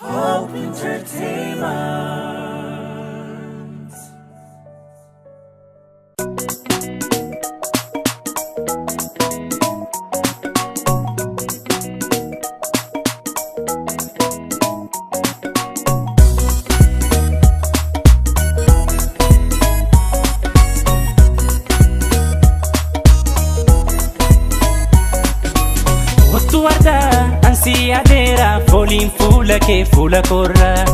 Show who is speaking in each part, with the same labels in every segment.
Speaker 1: Hope Entertainment.
Speaker 2: Wattu wardaa ansi adeera fooliin fuula kee fuula koorraa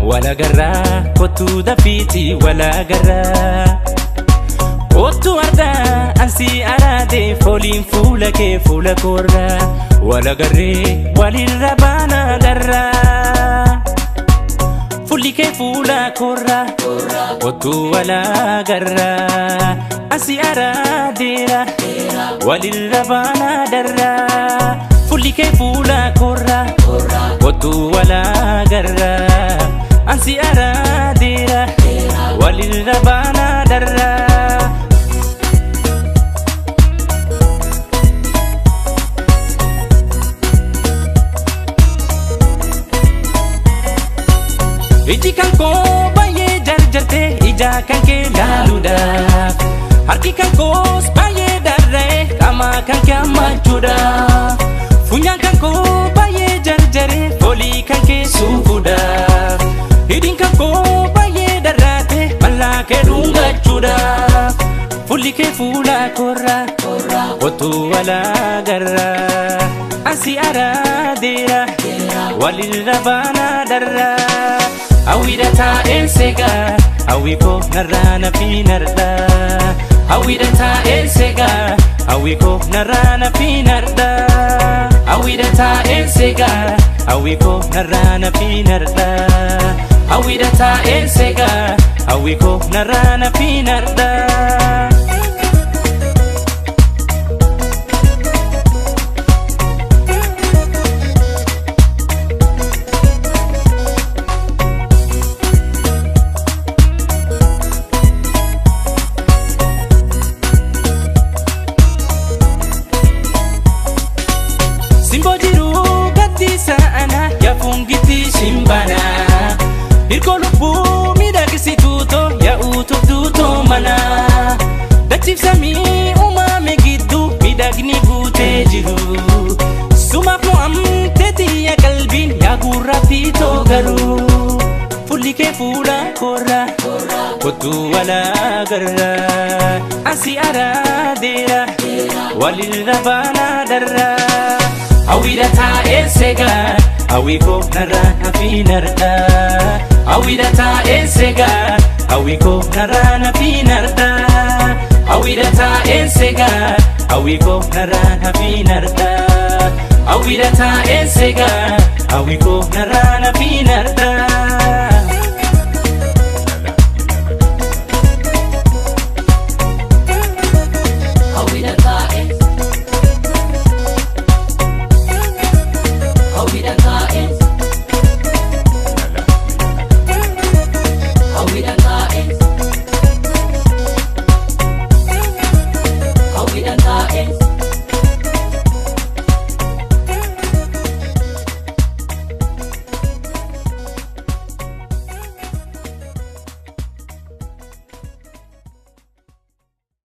Speaker 2: walagarraa kottuu dafiiti walagarraa. Wattu wardaa ansi araade fooliin fuula kee fuula koorraa walagarree walirra baana darraa. Fuulli kee fuula koorraa kottuu walagarraa ansi araadeera walirra baana darraa. Fuulli kee fuula koorraa kottuu walagarraa ansi araadeera walirra baana darraa. Iji kan koo baay'ee jarjarte ija kan kee laaluudhaaf, harki kan koos baay'ee darra'e qaama kan kee hammachuudhaaf, funyaan kan koo baay'ee jarjare foolii kan kee suufuudhaaf, hidhiin kan koo baay'ee darraate mallaa kee dhungachuudhaaf. Fuulli kee fuula koorraa kottuu walagarraa ansi araadeera walirra baana darraa. Hawwiidha taa'een seegaa hawwi koo narraa na fiinarraa. Hawwiidha taa'een seegaa hawwi koo narraa na fiinarraa. Hawwiidha taa'een seegaa hawwi koo narraa na fiinarraa. Hawwiidha taa'een seegaa hawwi koo narraa na fiinarraa. Simboo jiruu gaddisa ana yaafungiti shimbana. Hirkoo lubbuu miidhagsituu too yaa'uutuuf duutoo mana. Dachiifsamii uumame gidduu miidhagni guutee jiru. Sumaaf mo'amtee xiyya qalbiin yaa gurraattii too garuu. Fuulli kee fuula koorraa kottuu walagarraa ansi araadeera walirra baana darraa. Hawwiidha taa'een seegaa hawwi koo narraa na fiinarraa. Hawwiidha taa'een seegaa hawwi koo narraa na fiinarraa. Hawwiidha taa'een seegaa hawwi koo narraa na fiinarraa. Hawwiidha taa'een seegaa hawwi koo narraa na fiinarraa.